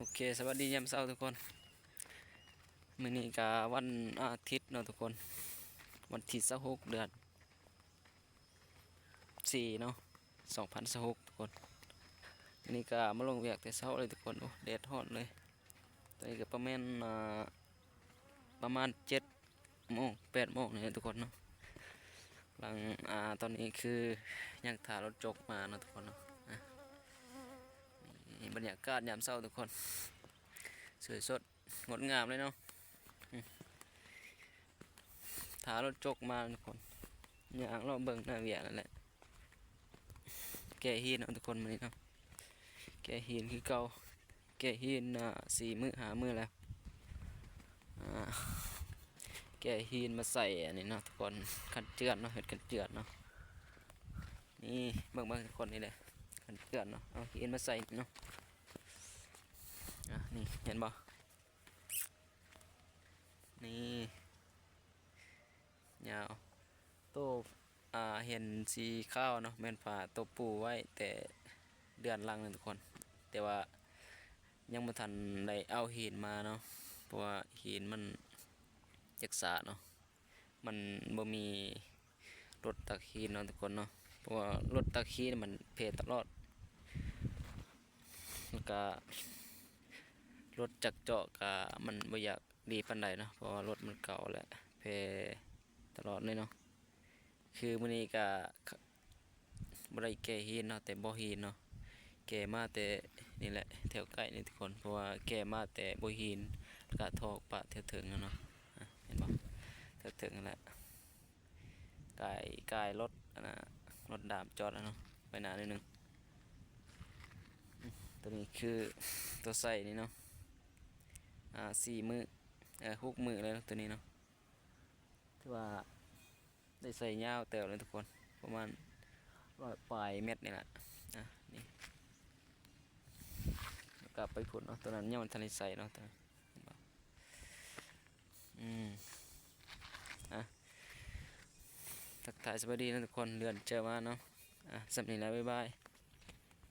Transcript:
ໂອເຄ ສະບາຍດີຍາມເຊົ້າທຸກຄົນ. ມື້ນີ້ກະວັນອາທິດເນາະທຸກຄົນ, ວັນທີຊາວຫົກ ເດືອນສີ່ເນາະ ສອງພັນຊາວຫົກທຸກຄົນ. ມື້ນີ້ກະມາລົງວຽກແຕ່ເຊົ້າເລີຍທຸກຄົນ. ໂອ້ ແດດຮ້ອນເລີຍ. ຕອນນີ້ກະປະມານ ອ່າ ປະມານເຈັດໂມງ ແປດໂມງນີ້ແຫຼະທຸກຄົນເນາະ. ຫຼັງ ອ່າ ຕອນນີ້ຄືຍັງຖ້າລົດຈົກມາເນາະທຸກຄົນເນາະ. ອ່າ ນີ້ບັນຍາກາດຍາມເຊົ້າທຸກຄົນ ສວຍສົດ ງົດງາມເລີຍເນາະ. ອືມ ຖ້າລົດຈົກມາທຸກຄົນ ຍ່າງເລາະເບິ່ງໜ້າວຽກນັ້ນແຫຼະ. ແກ່ຫີນເນາະທຸກຄົນ ມື້ນີ້ເນາະ, ແກ່ຫີນຄືເກົ່າ. ແກ່ຫີນ ອ່າ ສີ່ມື້ຫ້າມື້ແລ້ວ. ອ່າ ແກ່ຫີນມາໃສ່ອັນນີ້ເນາະທຸກຄົນ, ຄັນເຈື່ອນເນາະ, ເຮັດຄັນເຈື່ອນເນາະ. ນີ້ເບິ່ງໆທຸກຄົນ, ນີ້ແຫຼະຄັນເຈື່ອນເນາະ, ເອົາຫີນມາໃສ່ເນາະ. ອ່າ ນີ້ເຫັນບໍ່? ນີ້ ຍາວ. ໂຕ ອ່າ ເຫັນສີຂາວເນາະ ແມ່ນຝາໂຕປູໄວ້ແຕ່ເດືອນຫຼັງເນາະທຸກຄົນ, ແຕ່ວ່າຍັງບໍ່ທັນໄດ້ເອົາຫີນມາເນາະ ເພາະວ່າຫີນມັນຈັກສາເນາະ, ມັນບໍ່ມີລົດຕັກຫີນເນາະທຸກຄົນເນາະ, ເພາະວ່າລົດຕັກຫີນມັນເພຕະຫຼອດ. ແລ້ວກະລົດຈັກເຈາະກະມັນບໍ່ຢາກດີປານໃດເນາະ, ເພາະວ່າລົດມັນເກົ່າແຫຼະ ເພຕະຫຼອດເລີຍເນາະ. ຄືມື້ນີ້ກະບໍ່ໄດ້ແກ່ຫີນເນາະ, ແຕ່ບໍ່ຫີນເນາະ, ແກ່ມາແຕ່ນີ້ແຫຼະ ແຖວໃກ້ນີ້ທຸກຄົນ, ເພາະວ່າແກ່ມາແຕ່ບໍ່ຫີນ ແລ້ວກະຖອກປະແຖວເທິງຫັ້ນເນາະ. ອ່າ ເຫັນບໍ່? ແຖວເທິງຫັ້ນແຫຼະ. ກາຍ ກາຍລົດອັນນ່າ ລົດດາມຈອດແລ້ວເນາະ, ໄປໜ້າໜ້ອຍໜຶ່ງ. ອືມ ໂຕນີ້ຄືໂຕໃສ່ນີ້ເນາະ, ອ່າ ສີ່ມື້ ເອີ ຫົກມື້ແລ້ວໂຕນີ້ເນາະ, ຖືວ່າໄດ້ໃສ່ຍາວເຕີບເລີຍທຸກຄົນ, ປະມານຮ້ອຍປາຍແມັດນີ້ແຫຼະ. ອ່າ ນີ້ ແລ້ວກະໄປພຸ້ນເນາະ, ໂຕນັ້ນຍັງບໍ່ທັນໄດ້ໃສ່ເນາະ ໂຕນັ້ນ ເຫັນບໍ່? ອືມ ອ່ະ ທັກທາຍສະບາຍດີເນາະທຸກຄົນ, ເລື່ອນເຈີມາເນາະ. ອ່ະ ສ່ຳນີ້ແຫຼະ ບາຍບາຍ.